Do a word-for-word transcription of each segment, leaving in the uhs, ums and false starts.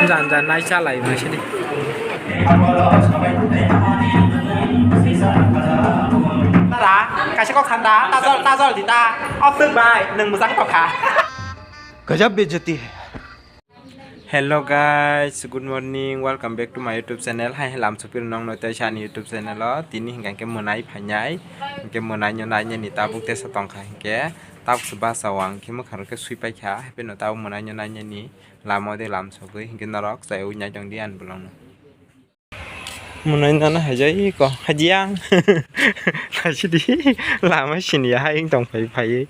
Jan jan nai chalai ma sidi. Tara, kaisa kok sanda, tajol, tajol di ta. Off bai, nung mujak tokha. Gajab bejati hai. Hello guys, good morning, welcome back to my YouTube channel. Hai, hai, lam supir nong no tei sani YouTube channel o. Tini hingka ke mwnai phainai, hingke mwnai no nainani tabuk tesa tongkha hingke. Tabuk se basa o ang khe mwkhang rok khe sui paikha, haipeno tabuk mwnai no nainani lama o de lam sogwi, hinkhe norok chayui nai tongdi ani bolong no. Mwnai no haijai ko, hajiya. Naisidi lama siniya hai wng tong phai phaiwi.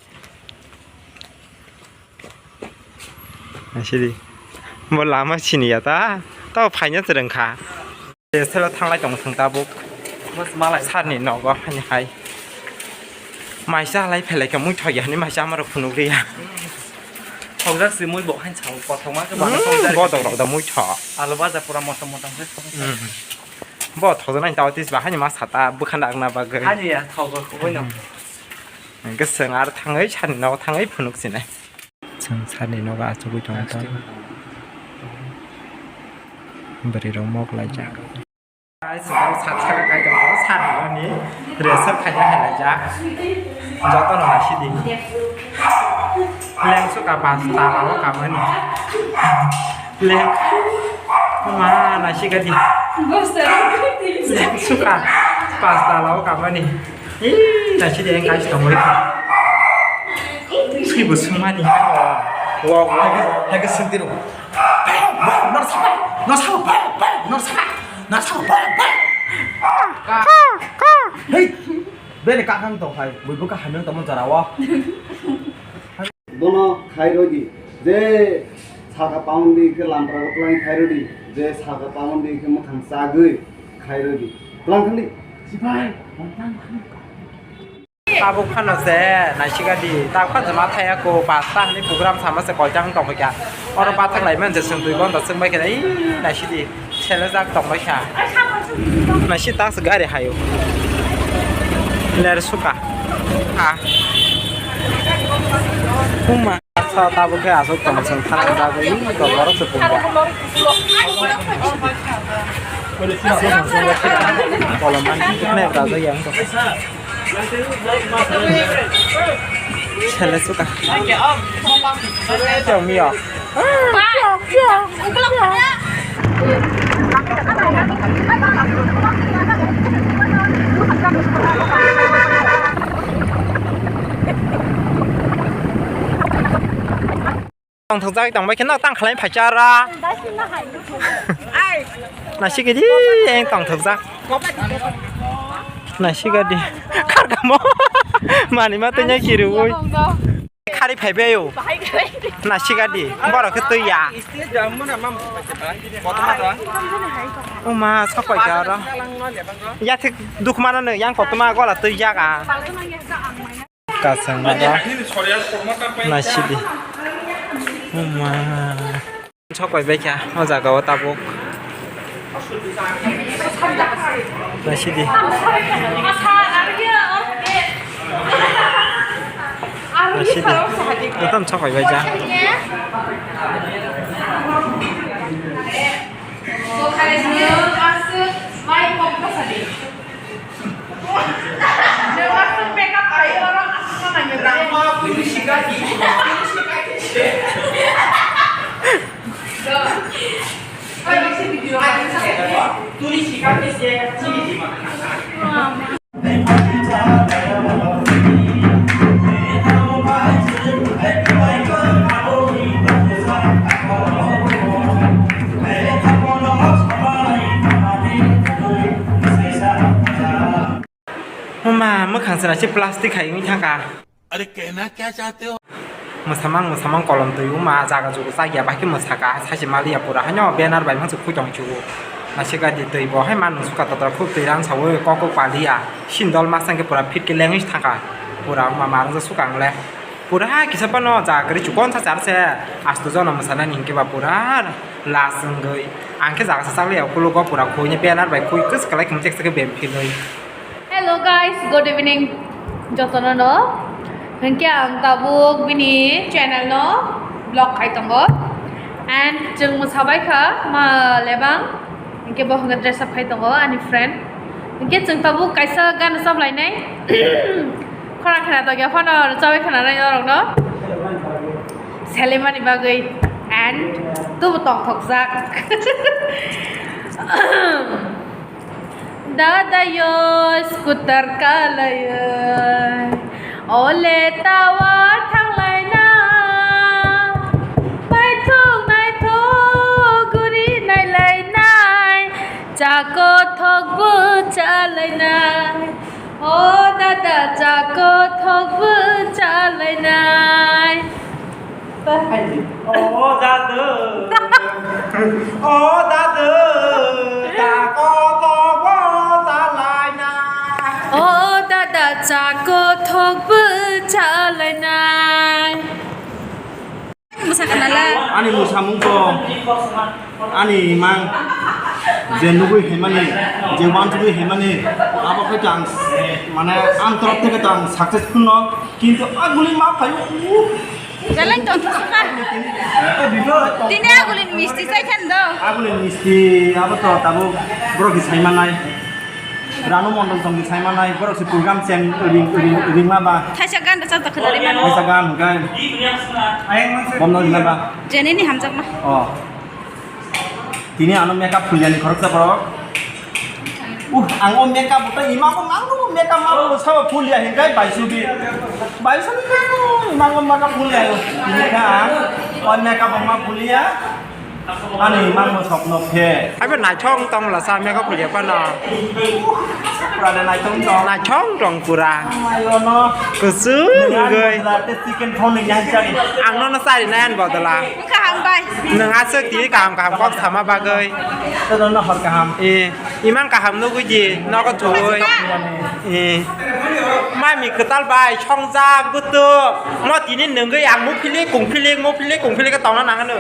Naisidi. Bo lama siniya ta, tabo phaina se rwngkha. Selo thanglai tongo chwng tabuk. Bus malai. Sarni nogo hani hai. Maisa halai phelai khe muithok ya hani maisa amarok phunuk riya. Thokjak si mui bo hain sao kothoma khe bana. Hmm, thokjak. Bodok rok da muithok. Alu baja pura motom motom khe. Hmm. Bo thokjak nai tao tis ba hani ma sata bwkha nakna bagwi. Hani ya thokjak kubui no. Hmm. Hwnkhe chwng ar thangwi sarni nogo thangwi phunuk sinai. Chwng sarni nogo achugwi tongo to. Bwrwi rok mok laijak. Guys, chwng sak sak kai tongo, sarni noni resap khaina hai laijak. Jotono naisidi. Lengsuka pas tala o kamani. Leng. Ma naisika di. Lengsuka pas tala o kamani. Ih, naisidi ang kaisa tongo. Swibo swngmani. Wow, wow. Hai ke, hai ke swngtiro. Bang, bang, nor saka, nor saka, bang, bang, nor saka, nor saka, bang, bang. Hei, bele kakang tong phai, buibu ka hamyang tongmo jora o. Bono khai rodi, je saka paondi khe lampra kwplai khai rodi, je saka paondi khe mwkhang chagwi khai rodi. Tlang khandi, sipai, tlang khandi. Tabuk phano se naisika di, tabuk phano se ma thaya ko, pasta hani program sama se koitang tong kha. Oro bathak lai man je chwng dui ghonta chwng bai khe, ih, naisidi, selejak tong bai kha. Naisi tak se gari hayo. Ler suka. Ah. Uma. Sa tabuk khe aswk tong chwng thana bagwi, ih, to borok se pungya. Kolom man khe nai rajak yang to. Sele suka. Tong yo. Tongthok jagwi tongbai kheno tang khlai phaichara. Naisik di, eng tongthok jak. Naisik di. Karkamo. Mani ma tanya kiriwi. Khari phaibai o. Naisik di. Borok khe twi ya. Uma sapai jaro. Yathik dukmano no yang koktma gola twi jaga. Kasang ba naisidi. Uma. Sok bai bai kha o jaga o tabuk. Naisidi. Naisidi. Ekdom sok bai bai ja. Mama, mwkhang se naisik plastic hai wngwi thangkha. अरे कहना क्या चाहते हो? Mwsamang, mwsamang kolom twi wngma jaga jugu chakya, bahai khe mwsaka, sachi maliya pura haino banner bai mangsa khui tong chugo. Naisik di twi bo hai manung suka totra khub twi rang sawi kok kok paliya. Sindol masa hwnkhe pura fit khe lengwi thangkha. Pura wngma marung suka wngle. Pura kisa phano jaga kwrwi chukon sa char se asto jono mwsanani hinkhe ba pura last wngwi. Ang khe jaga sa chakliya ukulugo pura khuini banner bai khui kwchwk kwlai khum cheksa khe bem philwi. Hello guys, good evening jotono no. Hinkhe ang tabuk bini channel no vlog khai tongo. And chwng mwsabai kha ma lebang, hinkhe bo hwnwi dress up khai tongo ani friend. Hinkhe chwng tabuk kaisa gan rwchap lainai. Khorang khna tongya phano rwchabai khna nai norokno. Selemani bagwi and tubu tongthokjak. Dadayo scooter kalaioi, ole tawa thanglaina, naithok naithok guri nailainai, cha kothok bo chalainai, o dada cha kothok bo chalainai. O dadu, o dadu, ta kothok bo chalainai. O dada, cha kothok bo chalainai. Mwsakha nala. Ani mwsamung to, ani mang je nugui hemani, je wansugui hemani, abo khe to ang, mane, ang torop theke to ang successful no, kintu aguli ma phaio. Belai tongthok kha. Tini agulini misti chai khan do. Agulini misti abo to tabuk borok ni sai manai. Ranu Mondol tong ni sai manai. Borok se program cheng ring, ring, ring ma ba. Thaisa gan da chata khna ri mano. Thaisa gan hwnkhe. Bomno ring ma ba. Jeneni hamjakma. Oh. Tini ano makeup phulyani khoroksa borok. Uh, ang o makeup bo tei ima bo nang bo makeup ma bo sabo phulya hinkai bai subi. Bai subi ima bo makeup phulya. Tini kha ang o makeup bo ma phulya. Ani ima bo sokno phe. Abo naithok tong la sa makeup phulya phano. Pura de naithok tong. Naithok tong pura. Ayo no. Kusung goi. Chicken phone ni yang chari. Ang no no sari nayan bodala. Wngkha hambai. Nwng aswk tini kaham kaham kok sama bagwi. Tono hor kaham. Eh, imang kaham nugwi di, nogo thuwi. Eh, mami kwtal bai, songjak, bwtwk. Mo tini nwngwi ang muphilik, kungphilik, muphilik, kungphilik khe tongna nangano.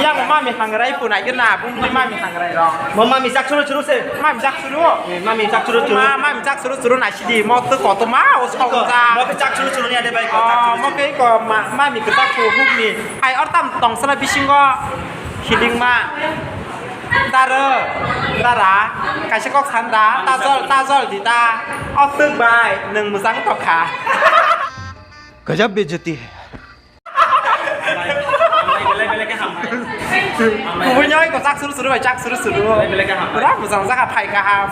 Yang mami hangrai punai gena, bumli mami hangrai rok. Mo mami chak churu churu se. Mami chak churu. Eh, mami chak churu churu. Ma, mami chak churu churu nai. Di mo twi kotorma o songjak. Mo khe chak churu churu ni ade bai ko, chak churu churu. Mo khe ko ma, mami kwchak ku huk ni. Hai or tam tong sana bisingo healing ma. Daro, dara, kaisa kok san da, ta jol, ta jol di ta. O twk bai, nwng mwchang tokha. Gajab bejati hai. Kubui nyoi ko chak suru suru bai chak suru suru. Pura mujang jaga phai kaham.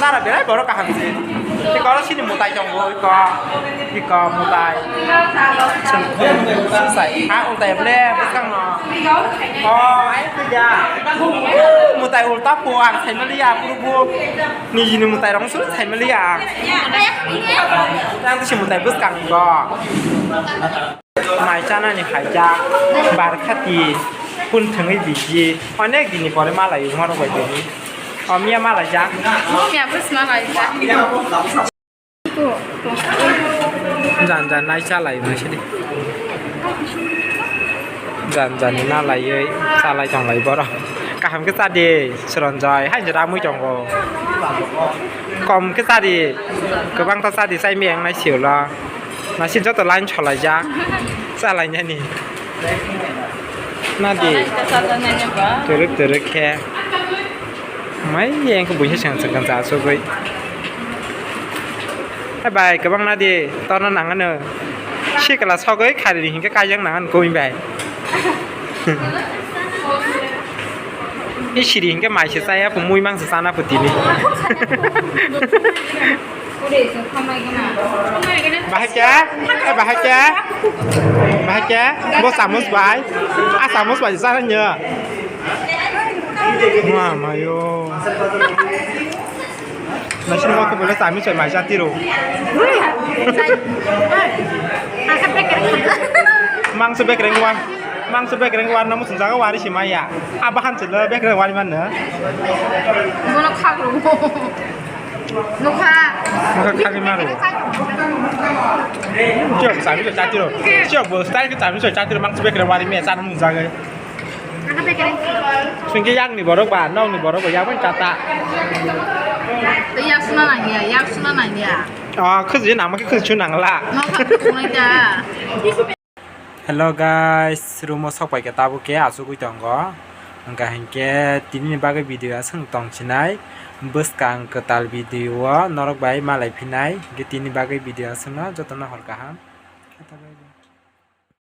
Nara berai borok kaham se. Iko oro sini mutai tongo iko. Iko mutai. Sai ha mutai ble bwskang no. Oh, ai tija. Mutai ulta po ang sai mali ya puru bu. Niji ni mutai rong suru sai mali ya. Tang tu si mutai bwskang go. Mai chanani haijak, bar khati, phun thwngwi biji, onek dini pore malai wngma rok bai tini. O miya malaijak. Miya bwsma laijak. Jan jan nai chalai wngma sidi. Jan jan ni nalaiwi chalai tonglai borok. Kaham khe chadi, Suranjoy, hai je ramwi tongo. Kom khe chadi, kwbang ta chadi, chai miyang nai siulo. Nasi joto line cholaijak. Chalainani. Nadi. Turuk turuk khe. Mai yang khe buisa chang chang cha sugui. Hai bai, kwbang nadi, torno nangano. Sikla sogwi khari hinkhe kaijaknang koi bai. Ni siri hinkhe mai se chaya pho, mui mang se chana pho tini. Bahai kya? Eh, bahai kya? Bahai kya? Bo samus bai. Ah, samus bai sana nya. Wah, mayo. Nasi mau ke boleh samus bai mai jati ro. Mang se bekreng wan. Mang se bekreng wan namu senjaga wari si maya. Abahan se le bekreng wari mana. Bono khak ro. Nukha. Nukha khagwi maro. Chiyok sami so chatiro. Chiyok bo style ke sami so chatiro mang sibek re wari me san mung jagai. Sungke yang ni borok ba, nong ni borok ba, yang pun chata. Yang suna nang ya, yang suna nang ya. Ah, khwjwi nangma khe khwjwi nangla. Nokha khungnai da. Hello guys, room o sok pai khe tabuk khe achugwi tongo. Hwnkha hinkhe tini bagwi video aswk tongsinai. Bwskang kwtal video o norok bai malai phinai. Hinkhe tini bagwi video aswkno jotono hor kaham.